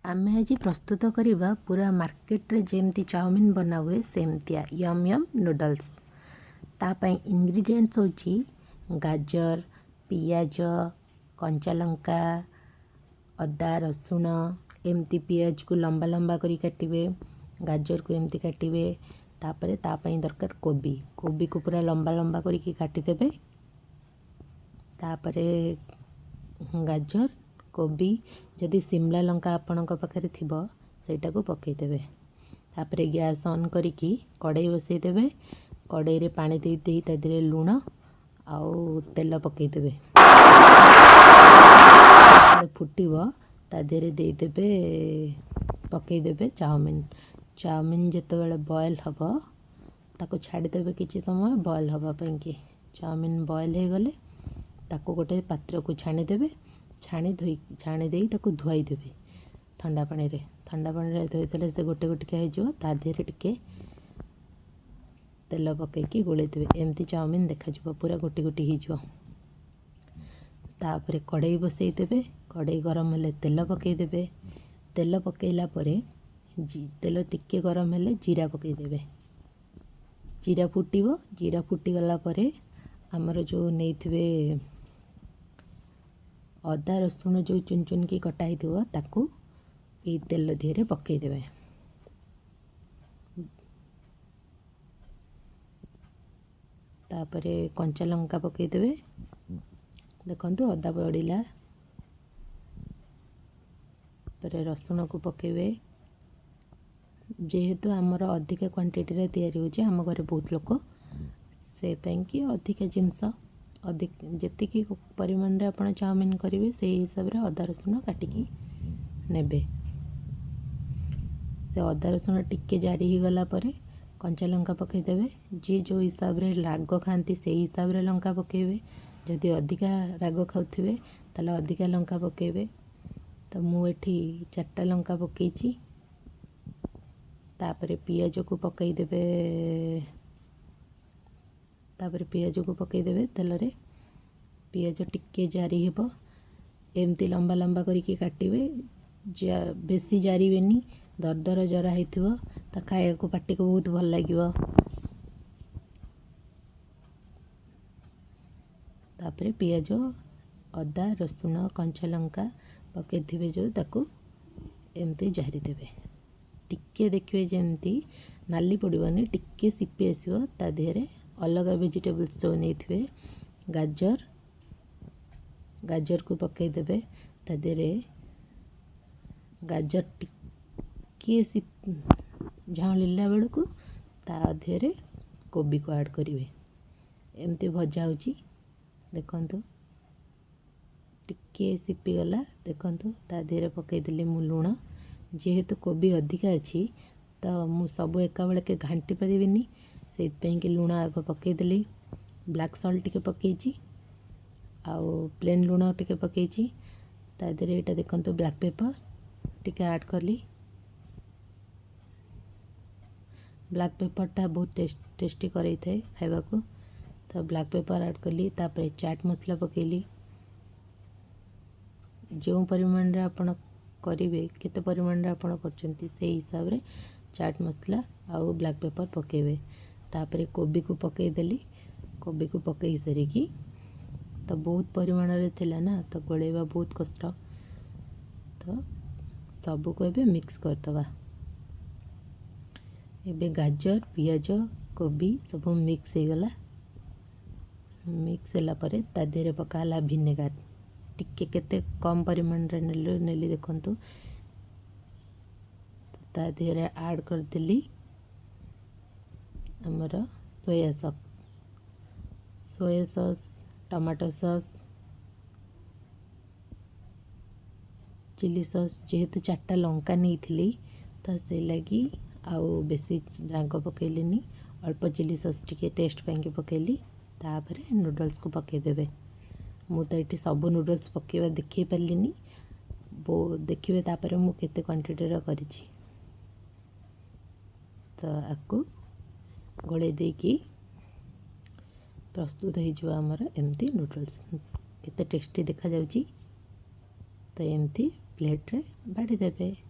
ଆମେ ଆଜି ପ୍ରସ୍ତୁତ କରିବା ପୁରା ମାର୍କେଟରେ ଯେମିତି ଚାଉମିନ୍ ବନାହୁଏ ସେମିତିଆ ୟମ୍ ୟମ୍ ନୁଡ଼ଲ୍ସ। ତା ପାଇଁ ଇନଗ୍ରିଡ଼ିଏଣ୍ଟସ୍ ହେଉଛି ଗାଜର, ପିଆଜ, କଞ୍ଚା ଲଙ୍କା, ଅଦା, ରସୁଣ। ଏମିତି ପିଆଜକୁ ଲମ୍ବା ଲମ୍ବା କରି କାଟିବେ, ଗାଜରକୁ ଏମିତି କାଟିବେ। ତାପରେ ତା ପାଇଁ ଦରକାର କୋବି। କୋବିକୁ ପୁରା ଲମ୍ବା ଲମ୍ବା କରିକି କାଟିଦେବେ। ତାପରେ ଗାଜର, କୋବି, ଯଦି ସିମଲା ଲଙ୍କା ଆପଣଙ୍କ ପାଖରେ ଥିବ ସେଇଟାକୁ ପକାଇଦେବେ। ତାପରେ ଗ୍ୟାସ୍ ଅନ୍ କରିକି କଡ଼େଇ ବସାଇଦେବେ। କଡ଼େଇରେ ପାଣି ଦେଇ ଦେଇ ତା ଦେହରେ ଲୁଣ ଆଉ ତେଲ ପକାଇଦେବେ। ଫୁଟିବ, ତା ଦେହରେ ଦେଇଦେବେ, ପକାଇଦେବେ ଚାଉମିନ୍। ଚାଉମିନ୍ ଯେତେବେଳେ ବଏଲ୍ ହେବ, ତାକୁ ଛାଡ଼ିଦେବେ କିଛି ସମୟ ବଏଲ୍ ହେବା ପାଇଁକି। ଚାଉମିନ୍ ବଏଲ୍ ହେଇଗଲେ ତାକୁ ଗୋଟେ ପାତ୍ରକୁ ଛାଣିଦେବେ। ଛାଣି ଧୋଇ ଛାଣି ଦେଇ ତାକୁ ଧୁଆଇଦେବେ ଥଣ୍ଡା ପାଣିରେ। ଥଣ୍ଡା ପାଣିରେ ଧୋଇଦେଲେ ସେ ଗୋଟେ ଗୋଟିକା ହେଇଯିବ। ତା ଦେହରେ ଟିକେ ତେଲ ପକାଇକି ଗୋଳେଇଦେବେ। ଏମିତି ଚାଉମିନ୍ ଦେଖାଯିବ, ପୁରା ଗୋଟି ଗୋଟି ହେଇଯିବ। ତାପରେ କଡ଼େଇ ବସେଇଦେବେ। କଡ଼େଇ ଗରମ ହେଲେ ତେଲ ପକାଇଦେବେ। ତେଲ ପକାଇଲା ପରେ, ତେଲ ଟିକେ ଗରମ ହେଲେ ଜିରା ପକାଇଦେବେ। ଜିରା ଫୁଟିବ। ଜିରା ଫୁଟିଗଲା ପରେ ଆମର ଯେଉଁ ନେଇଥିବେ ଅଦା ରସୁଣ ଯେଉଁ ଚୁନ ଚୁନିକି କଟା ହେଇଥିବ, ତାକୁ ଏଇ ତେଲ ଦେହରେ ପକାଇଦେବେ। ତାପରେ କଞ୍ଚା ଲଙ୍କା ପକାଇଦେବେ। ଦେଖନ୍ତୁ, ଅଦା ପଡ଼ିଲା। ତାପରେ ରସୁଣକୁ ପକାଇବେ। ଯେହେତୁ ଆମର ଅଧିକା କ୍ୱାଣ୍ଟିଟିରେ ତିଆରି ହେଉଛି, ଆମ ଘରେ ବହୁତ ଲୋକ, ସେ ପାଇଁକି ଅଧିକା ଜିନିଷ ଅଧିକ। ଯେତିକି ପରିମାଣରେ ଆପଣ ଚାଉମିନ୍ କରିବେ, ସେଇ ହିସାବରେ ଅଦା ରସୁଣ କାଟିକି ନେବେ। ସେ ଅଦା ରସୁଣ ଟିକେ ଜାରି ହେଇଗଲା ପରେ କଞ୍ଚା ଲଙ୍କା ପକାଇଦେବେ। ଯିଏ ଯେଉଁ ହିସାବରେ ରାଗ ଖାଆନ୍ତି, ସେଇ ହିସାବରେ ଲଙ୍କା ପକାଇବେ। ଯଦି ଅଧିକା ରାଗ ଖାଉଥିବେ, ତାହେଲେ ଅଧିକା ଲଙ୍କା ପକାଇବେ। ତ ମୁଁ ଏଠି 4ଟା ଲଙ୍କା ପକାଇଛି। ତାପରେ ପିଆଜକୁ ପକାଇଦେବେ। ତାପରେ ପିଆଜକୁ ପକାଇଦେବେ ତେଲରେ। ପିଆଜ ଟିକେ ଜାରି ହେବ। ଏମିତି ଲମ୍ବା ଲମ୍ବା କରିକି କାଟିବେ, ବେଶୀ ଜାରିବେନି। ଦରଦର ଜରା ହେଇଥିବ ତା ଖାଇବାକୁ ପାଟିକୁ ବହୁତ ଭଲ ଲାଗିବ। ତାପରେ ପିଆଜ, ଅଦା, ରସୁଣ, କଞ୍ଚା ଲଙ୍କା ପକାଇଥିବେ ଯେଉଁ, ତାକୁ ଏମିତି ଜାରିଦେବେ। ଟିକେ ଦେଖିବେ ଯେମିତି ନାଲି ପଡ଼ିବନି, ଟିକେ ସିପି ଆସିବ। ତା ଦେହରେ ଅଲଗା ଭେଜିଟେବଲ୍ସ ଯେଉଁ ନେଇଥିବେ, ଗାଜର, ଗାଜରକୁ ପକାଇଦେବେ ତା ଦେହରେ। ଗାଜର ଟିକିଏ ଝାଉଁଳିଲା ବେଳକୁ ତା ଦେହରେ କୋବିକୁ ଆଡ଼୍ କରିବେ। ଏମିତି ଭଜା ହେଉଛି, ଦେଖନ୍ତୁ। ଟିକିଏ ସିପିଗଲା, ଦେଖନ୍ତୁ। ତା ଦେହରେ ପକାଇଦେଲି ମୁଁ ଲୁଣ। ଯେହେତୁ କୋବି ଅଧିକା ଅଛି, ତ ମୁଁ ସବୁ ଏକାବେଳକେ ଘାଣ୍ଟି ପାରିବିନି, ସେଇଥିପାଇଁକି ଲୁଣ ଆଗ ପକାଇଦେଲି। ବ୍ଲାକ୍ ସଲ୍ଟ ଟିକେ ପକାଇଛି ଆଉ ପ୍ଲେନ୍ ଲୁଣ ଟିକେ ପକାଇଛି ତା ଦେହରେ। ଏଇଟା ଦେଖନ୍ତୁ, ବ୍ଲାକ୍ ପେପର୍ ଟିକେ ଆଡ଼୍ କଲି। ବ୍ଲାକ୍ ପେପର୍ଟା ବହୁତ ଟେଷ୍ଟି କରେଇଥାଏ ଖାଇବାକୁ, ତ ବ୍ଲାକ୍ ପେପର୍ ଆଡ଼୍ କଲି। ତାପରେ ଚାଟ୍ ମସଲା ପକାଇଲି। ଯେଉଁ ପରିମାଣରେ ଆପଣ କରିବେ, କେତେ ପରିମାଣରେ ଆପଣ କରୁଛନ୍ତି, ସେଇ ହିସାବରେ ଚାଟ୍ ମସଲା ଆଉ ବ୍ଲାକ୍ ପେପର୍ ପକାଇବେ। ତାପରେ କୋବିକୁ ପକାଇଦେଲି। କୋବିକୁ ପକାଇ ସାରିକି, ତ ବହୁତ ପରିମାଣରେ ଥିଲା ନା, ତ ଗୋଳେଇବା ବହୁତ କଷ୍ଟ। ତ ସବୁକୁ ଏବେ ମିକ୍ସ କରିଦେବା। ଏବେ ଗାଜର, ପିଆଜ, କୋବି ସବୁ ମିକ୍ସ ହେଇଗଲା। ମିକ୍ସ ହେଲା ପରେ ତା ଦେହରେ ପକା ହେଲା ଭିନେଗାର ଟିକେ। କେତେ କମ୍ ପରିମାଣରେ ନେଲି ଦେଖନ୍ତୁ। ତା ଦେହରେ ଆଡ଼୍ କରିଦେଲି ଆମର soya sauce, soya sauce, tomato sauce, chilli sauce. ଯେହେତୁ 4ଟା ଲଙ୍କା ନେଇଥିଲି, ତ ସେଇ ଲାଗି ଆଉ ବେଶୀ ରାଗ ପକାଇଲିନି। ଅଳ୍ପ ଚିଲି ସସ୍ ଟିକେ ଟେଷ୍ଟ ପାଇଁକି ପକାଇଲି। ତାପରେ ନୁଡ଼ଲ୍ସକୁ ପକାଇଦେବେ। ମୁଁ ତ ଏଠି ସବୁ ନୁଡ଼ଲ୍ସ ପକାଇବା ଦେଖାଇ ପାରିଲିନି, ଦେଖିବେ ତାପରେ ମୁଁ କେତେ କ୍ୱାଣ୍ଟିଟିର କରିଛି। ତ ଆକୁ ଗୋଳେଇ ଦେଇକି ପ୍ରସ୍ତୁତ ହେଇଯିବ ଆମର ଏମିତି ନୁଡ଼ଲ୍ସ। କେତେ ଟେଷ୍ଟି ଦେଖାଯାଉଛି। ତ ଏମିତି ପ୍ଲେଟ୍ରେ ବାଢ଼ିଦେବେ।